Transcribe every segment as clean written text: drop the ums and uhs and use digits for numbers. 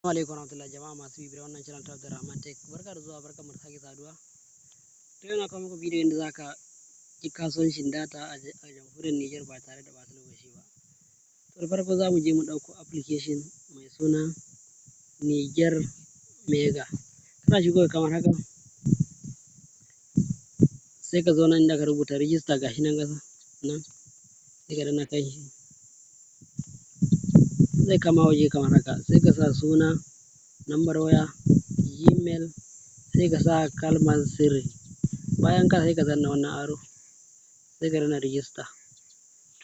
Alaikum warahmatullahi, jama'a masu bibiyar wannan channel ta Abdulrahman Tech. Barka da zuwa, barka mu da sake saduwa. To, yau na kawo muku bidiyo yadda zaka yi kasuwancin data a jamhuriyar Niger ba tare da ɓata lokaci ba. To, da farko za mu je mu ɗauko application mai suna Niger Mega. Kana shigo kamar haka, sai ka zo nan inda ka rubuta register, gashi nan ƙasa nan, sai ka danna kan shi. Zai kama waje kamar haka, sai ka sa suna, lambar waya, Gmail, sai ka sa kalmar sirri. Bayan ka sai ka danna wannan arrow, sai ka danna register.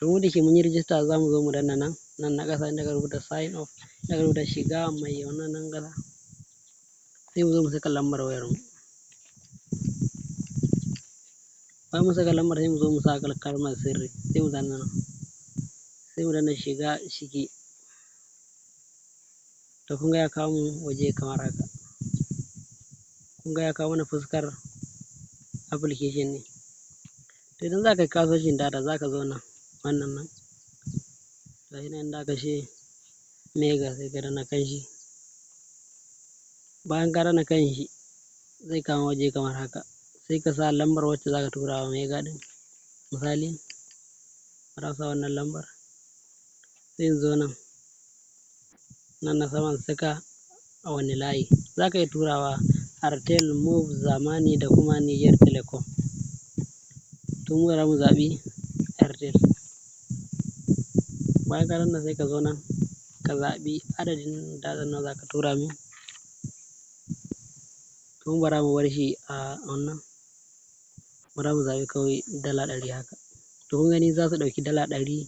To, mu da ke mun yi register, za mu zo mu danna nan nan na ƙasa inda ka rubuta sign up, inda ka rubuta shiga mai wannan nan ƙasa. Sai mu zo mu saka lambar wayar mu. Bayan mun saka lambar, sai mu zo mu sa kalmar sirri, sai mu danna nan, sai mu danna shiga ciki. To, kun ga ya kawo mu waje kamar haka. Kun ga ya kawo mana fuskar application ne. To, idan za ka yi kasuwancin data, za ka zo nan, wannan nan, gashi nan inda aka ce Mega, sai ka danna kan shi. Bayan ka danna kan shi, zai kama waje kamar haka, sai ka sa lambar wacce za ka tura wa Mega ɗin. Misali, bara sa wannan lambar, sai in zo nan nan na saman, saka a wani layi za ka iya turawa: Airtel, Moov, Zamani da kuma Niger Telecom. To, mu bara mu zaɓi Airtel. Bayan ka danna, sai ka zo nan ka zaɓi adadin data nawa za ka tura min. To, mu bara mu bar shi a wannan, bara mu zaɓi kawai $100 haka. To, kun gani za su ɗauki $100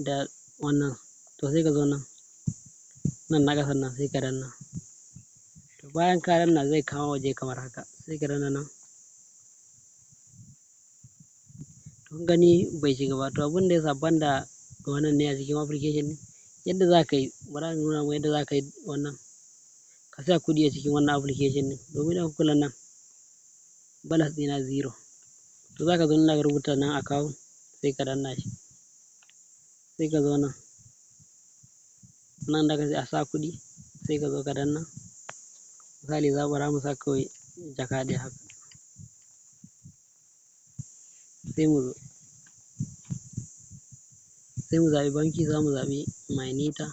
da wannan. To, sai ka zo nan nan na ƙasan nan, sai ka danna. To, bayan ka danna, zai kama waje kamar haka, sai ka danna nan. To, kun gani bai shiga ba. To, abin da yasa banda wannan ne a cikin application, yadda za ka yi, bara in nuna muku yadda za ka yi wannan, ka sa kuɗi a cikin wannan application ɗin. Domin idan kuka kula nan, balance ɗina zero. To, za ka zo nan ka rubuta nan account, sai ka danna shi. Sai ka zo nan nan da ka ce a sa kuɗi, sai ka zo ka danna. Misali, za bara mu sa kawai jaka ɗaya haka. Sai mu zo, sai mu zaɓi banki, za mu zaɓi Mynita.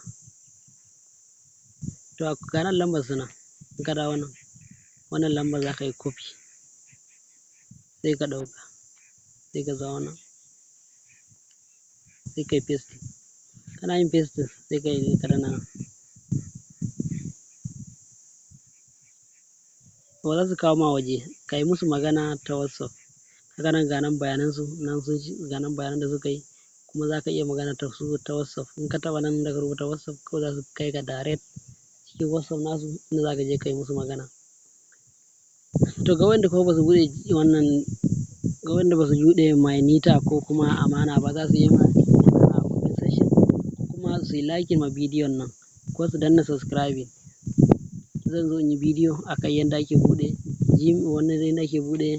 To, ga nan lambar su nan. In ka dawo nan, wannan lambar za ka yi copy, sai ka ɗauka, sai ka zo nan, sai ka yi pasting. Kana yin pasting, sai ka yi ka danna nan. To, za su kawo ma waje ka yi musu magana ta WhatsApp. Kaga nan, ga nan bayanan su nan, sun ga nan bayanan da suka yi. Kuma za ka iya magana ta su ta WhatsApp. In ka taɓa nan da ka rubuta WhatsApp, kawai za su kai ka direct cikin WhatsApp nasu inda za ka je ka yi musu magana. To, ga wanda kuma ba su buɗe wannan, ga wanda ba su buɗe Mynita ko kuma Amana ba, za su yi magana a comment section, ko kuma su yi like ma bidiyon nan, ko su danna subscribing. Zan zo in yi bidiyo akan yadda ake buɗe wannan, yadda ake buɗe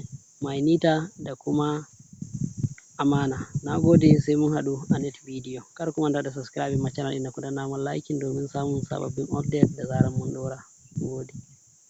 Mynita da kuma Amana. Na gode, sai mun haɗu a next video. Kar ku manta da subscribing ma channel ɗin, ku danna mun liking domin samun sababbin update da zarar mun ɗora. Gode.